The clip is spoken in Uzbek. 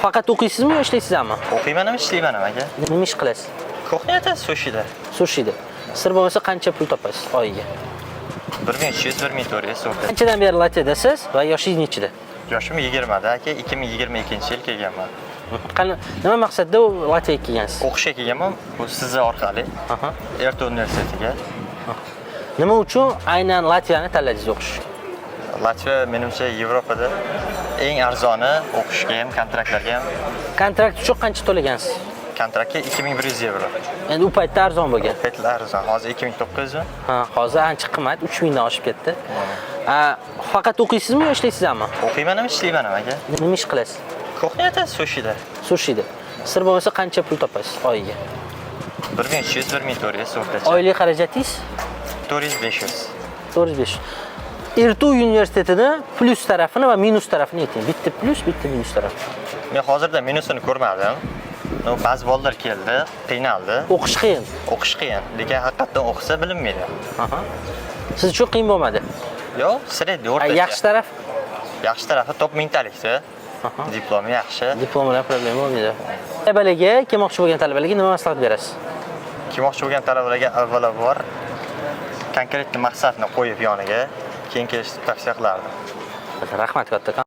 Faqat o'qiysizmi yo ishlaysizmi? O'qiyman ham, ishlayman ham, aka. Nima ish qilasiz? Кухня da, sushida. Sushida. Sir bo'lmasa, qancha pul topasiz oyiga? 1300, 1400 o'rta. Qanchadan beri Latviyadasiz va yoshingiz nechida? Yoshim 20 da, aka, 2022-yil kelganman. Qani, nima maqsadda u Latviyaga kelgansiz? O'qishga kelganman, bu sizni orqali. Erta universitetiga. Nima uchun aynan Latviyani tanladingiz o'qish? Latviya menimcha Yevropada eng arzoni o'qishga ham, kontraktlarga ham. Kontrakt uchun qancha to'lagansiz? Kontraktga 2100 yevro. Endi u paytda arzon bo'lgan. Paytlar arzon. Hozir 2900 mi? Ha, hozir ancha qimmat, 3000 dan oshib ketdi. A, faqat o'qiysizmi yo ishlaysizmi? O'qiyman ham, ishlayman ham, aka. Nima ish qilasiz? Кухня da, sushida. Sushida. Sir bo'lmasa, qancha pul topasiz oyiga? 1300, 1400 o'rtacha. Oylik xarajatingiz? 400, 500. 405. RTU universitetini plyus tarafini va minus tarafini ayting. Bitta plyus, bitta minus tarafi. Men hozirda minusini ko'rmadim. Но, ba'zi bolalar keldi, qiynaldi. O'qish qiyin. O'qish qiyin, lekin haqiqatdan o'qisa bilinmaydi. Siz uchun qiyin bo'lmadi. Yo'q, средний, A, o'rtacha. yaxshi taraf? Yaxshi tarafi top mingtalikda. Diplomi yaxshi. Diplom bilan problema bo'lmaydi. Talabalarga, kelmoqchi bo'lgan talabalarga nima maslahat berasiz? Kelmoqchi bo'lgan talabalarga avvalambor конкретный maqsadni qo'yib yoniga, keyin kelishni tavsiya qilardim. Rahmat kattakon.